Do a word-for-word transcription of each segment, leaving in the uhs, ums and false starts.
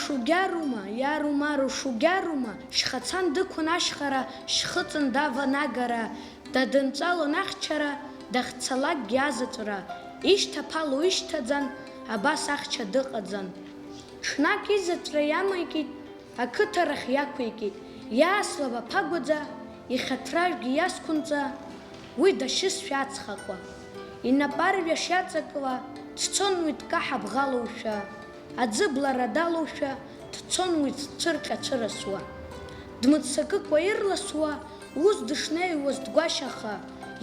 Шугьарума, иарумару шугьарума, шьхацан дықәын ашьхара, шьхыҵын даван агара, дадынҵәалон ахьчара, дахьцалакгьы азаҵәра, ишьҭаԥало ишьҭаӡан, абас ахьча дыҟаӡан. Ҽнак изаҵәра иамеикит, ақыҭарахь иақәикит, иааслаб аԥагәаӡа, ихьаҭражәгьы иазқәынҵа, уи дашьызшәа ацхакуа. Инапы арҩаш иаҵакуа, дцон уи дкаҳа бӷалоушәа, аӡыблара далоушәа, дцон уи дцәырҟьа-цәырасуа. Дмыццакыкәа ирласуа, ус дышнеиуаз дгәашьаха,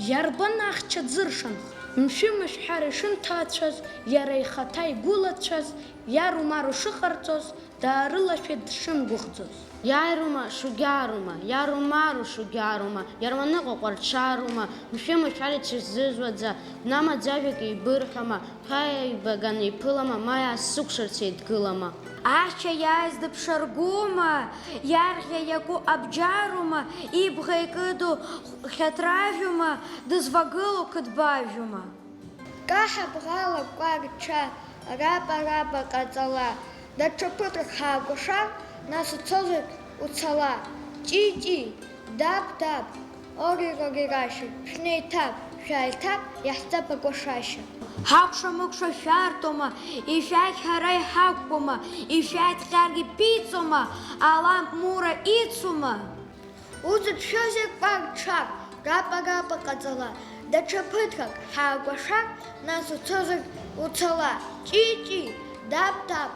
иарбан ахьча дзыршанх? Мшәы-мышәҳәара ишынҭаацәаз, иара ихаҭа игәылацәаз, иару-мару шыҟарҵоз, даарылашәеит дшымгәыӷӡоз. Иааирума, шугьаарума, иарумару, шугьаарума, иарманыҟәа ҟәарҽарума, мшәы-мышәар ицәыззыжәуаӡа, бна маӡажәак еибырҳәома, ҳәа еибаганы иԥылама, ма иаасыкәшарц еидгылама? Ахьча иааиз дыԥшаргәума, иарӷьа иаку абџьарума, ибӷа икыду хьаҭражәума, дызвагылоу қыдбажәума? Каҳа бӷала кәарча, рапа-рапа ҟаҵала, даҽа ԥыҭрак ҳаакәашар, нас уцозар уцала. Ҷи-ҷи, даб-даб, ори-рори рашьа, шәнеиҭап, шәааиҭап, иаҳҵап акәашашьа. Ҳакәша-мыкәша шәартома, ишәақь ҳара иҳақәкума, ишәақь хьаргь ԥиҵома, ала мура ицума? Узыԥшыз еиқәԥар ҽак, рапа-рапа ҟаҵала, даҽа ԥыҭрак ҳаакәашар, нас уцозар уцала. Ҷи-ҷи, даб-даб,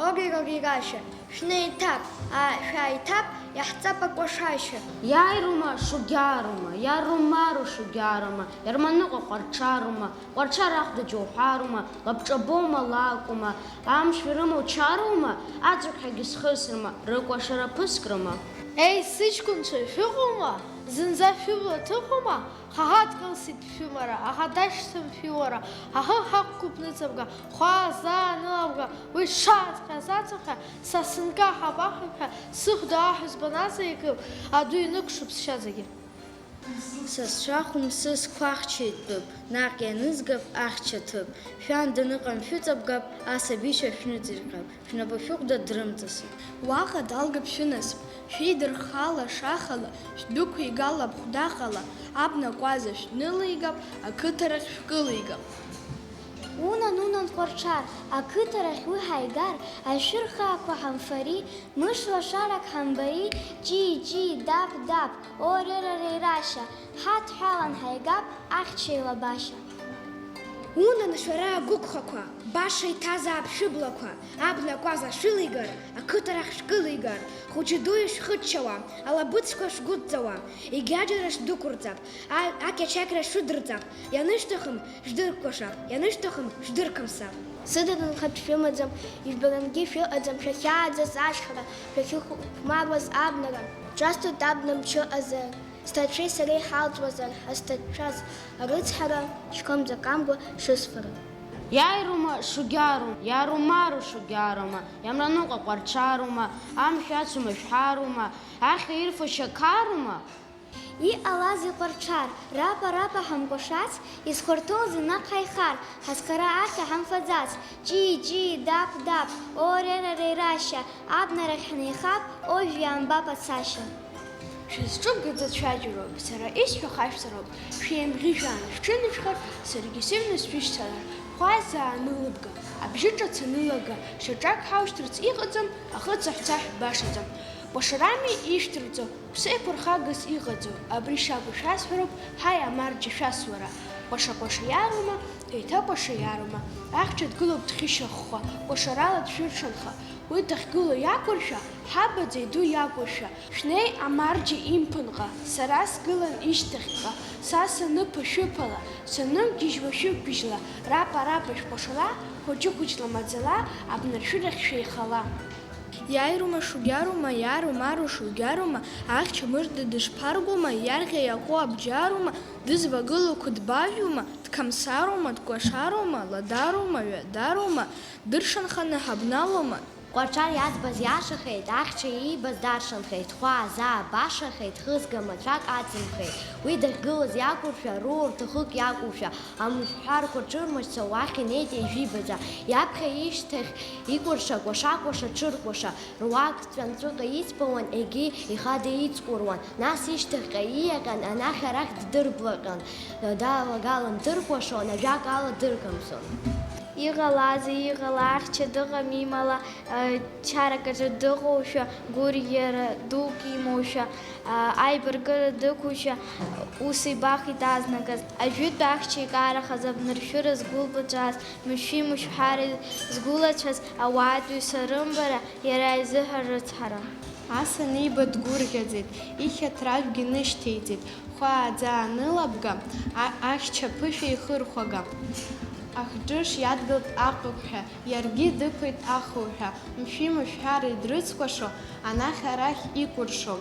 ори-рори рашьа, шәнеиҭап, аа, шәааиҭап, иаҳҵап акәашашьа. Иааирума, шугьаарума, иарумару шугьаарума, иарманыҟәа ҟәарҽарума, ҟәарҽа рахәда џьоуҳарума, лабҿабоума, лакәума, амшә ирымоу чарума, аҵыхәҳәагьы схысрыма, рыкәашара ԥыск рыма. Еи, сыҷкәынцәа, шәыҟоума? Зынӡа шәыбла ҭыхума? Ҳаҳа дкылсит бшәымара, аха дашьҭам шәыуара, аҳы ҳақәкуп ныҵабга, хәаа заа нылабга, уи дшааҵҟьаз ацыхәҳәа, са сынкаҳап ахыԥҳәа, сыхәда аҳәызба наҵаикып, аду инықәшып сшьаҵагьы. Сасцәа хәымсысқәа ахьча итәып, наҟ ианызгап ахьча ҭыԥ, шәан даныҟам шәыҵабгап, асабишьа шәныҵирҟьап, шәнапы шәыхәда дрымҵасып. Уаҟа далгап шәынасыԥ, шәидырххала шахала, шәдәықәигалап хәдаҟала, абна кәаза шәнылигап, ақыҭарахь шәкылигап. Унан, унан, Кәарчар, ақыҭарахь уи ҳаигар, ашәыр хаақәа ҳамфари, мыш лашарак ҳамбари, ҷии-ҷии, дап-дап, о, рера-рерашьа, ҳадҳәалан ҳаигап ахьча илабашьа. Унан, шәара агәықәхақәа, баша иҭазаап шәыблақәа, абна кәаза шәылигар, ақыҭарахь шәкылигар, хәыҷы-дуи шәхыччауа, алабыҵәқәа шәгәыдҵауа, егьаџьара шәдәықәырҵап, а-, ақьачақьра шәыдырҵап, ианышәҭахым, шәдыркәашап, ианышәҭахым, шәдыркамсап. Сыда нхатә шәымаӡам, ижәбарангьы шәыҟаӡам, шәахьааӡаз ашьхара, шәахьыхәмаруаз абнара. Шәасҭоит абна мчы азы, сҭаацәеи сареи ҳалҵуазар, ҳазҭаацәаз арыцҳара, шәкымза камгәа шысфара. Иааирума шугьарума, иарумару шугьарума, иамраныҟәа ҟәарҽарума, амшә иацу мышәҳарума, ахьа ирфо шьақарума? Иҟалазеи, Кәарчар, рапа-рапа ҳамкәашац, изхәарҭоузеи наҟ ҳаихар, ҳазхара ахьа ҳамфаӡац, ҷии-ҷии, дап-дап, о, рера-рерашьа, абнарахь ҳнеихап, ожә иаамбап ацашьа. Шәызҿыбгаӡо цәажәароуп, сара исҳәо хашәҵароуп, шәеимӷьыжәаан шәҽынышәхыр, саргьы сыҩны сшәышьҭалар, хәаа заанылыбга, абжьы ҿац анылага, шьаҿак ҳаушьҭырц иҟаӡам, ахы цаҳәцаҳә башаӡам. Кәашарами ишәҭырҵо, ԥсеиқәырхагас иҟаӡоу, абри шакәу шәасҳәароуп, ҳаи, амарџьа шәасуара. Кәаша-кәаша иарума, еиҭа кәаша иарума, ахьча дгылоуп дхьышьахәхәа, кәашарала дшәырҽанха, уи дахьгылоу иақәыршәа, ҳабаӡа иду иакәыршәа. Шәнеи амарџьа имԥынҟа, сара сгылан ишьҭахьҟа, са саныԥа шәыԥала, санымгьежьуа шәықәгьежьла, рапа-рапа шәкәашала, хәыҷы-хәыҷла маӡала, абнаршәырахь шәеихала. Иааирума шугьарума, иаару-мару шугьарума, ахьча мыжда дышԥаргәума, иарӷьа иаҟәу абџьарума, дызвагылоу қыдбажәума, дкамсарума, дкәашарума, ладарума, ҩадарума, дыршанханы ҳабналома, Ҟәарҽар иаӡбаз иашахеит, ахьча иибаз даршанхеит, хәаа-заа башахеит, хызга мацәак аҵымхеит. Уи дахьгылаз иакәушәа, руур ҭахык иакәушәа, амышәҳәарқәа ҽырмашьца уахь инеит ижәибаӡа. Иаԥхьа ишьҭахь икәырша, кәаша-кәаша, ҽыркәаша, руак ҵәанҵәыҟа иҵбауан, егьи ихада ицкәыруан, нас ишьҭахьҟа ииаҟьан, анахь-арахь ддырблаҟьон, далагалан дыркәашон, ажәакала дыргамҵон. Иҟалазеи, иҟала, ахьча дыҟам имала, чарак аҿы дыҟоушәа, гәырӷьара дук имоушәа, аибаркыра дықәушәа, ус ибахит азныказ. Ажәытә ахьча икарахаз, абнаршәыра згәылбыҵәааз, мышәи мышәҳәари згәылацәаз, ауаатәыҩса рымбара, иара изыҳәа рыцҳара. Ас аниба дгәырӷьаӡеит, ихьаҭражәгьы нышьҭеиҵеит, хәаа-ӡаа анылабга, а-, ахьча ԥышәа ихырхәага. Ахҿыш иадгылт аҟыгәҳәа, иаргьы дықәит ахуҳәа, мшәи-мышәҳәари дрыцкәашо, анахь-арахь икәыршо.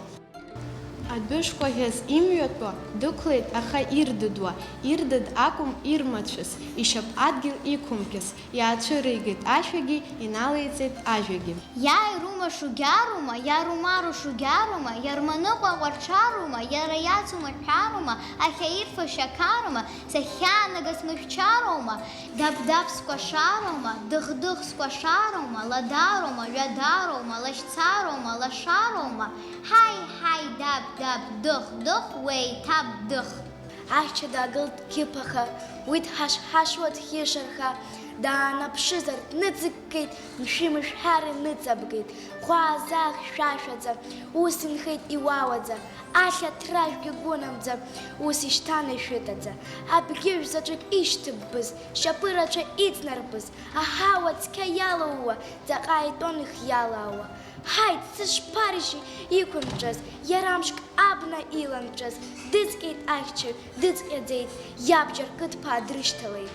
Адәышкәаӷьаз имҩатәуа дықәлеит, аха ирдыдуа, ирдыд акәым, ирмацәыс, ишьап адгьыл иқәымкьыс, иаацәыригеит ашәагьы, иналеиҵеит ажәагьы. Иааирума шугьарума, иарумару шугьарума, иарманыҟәа ҟәарҽарума, иара иацу мышәҳәарума, ахьа ирфа шьақарума, сахьаанагаз мышәчароума, даб-даб скәашароума, дых-дых скәашароума, ладароума, ҩадароума, лашьцароума, лашароума, ҳаи, ҳаи, даб, даб, дых, дых, уеиҭаб, дых. Ахьча даагылт қьыԥаха, уи дҳашҳашуа дхьышарха, даанаԥшызар, дныҵыккеит, мшәи-мышәҳәари ныҵабгеит, хәаа-заа хьшәашәаӡа, ус инхеит иуауаӡа, ахьаҭражәгьы гәынамӡа, ус ишьҭан ишәытаӡа, абӷьыжә заҵәык ишьҭыббыз, шьапы рацәа иҵнарбыз, аҳауа цқьа иалоууа, ҵаҟа итәон ихиалаауа. Ҳаит, сышԥаржьи иқәынҵәаз, иара мшк абна иланҵәаз, дыҵҟьеит ахьчаҩ, дыҵҟьаӡеит, иабџьар кыдԥаа дрышьҭалеит.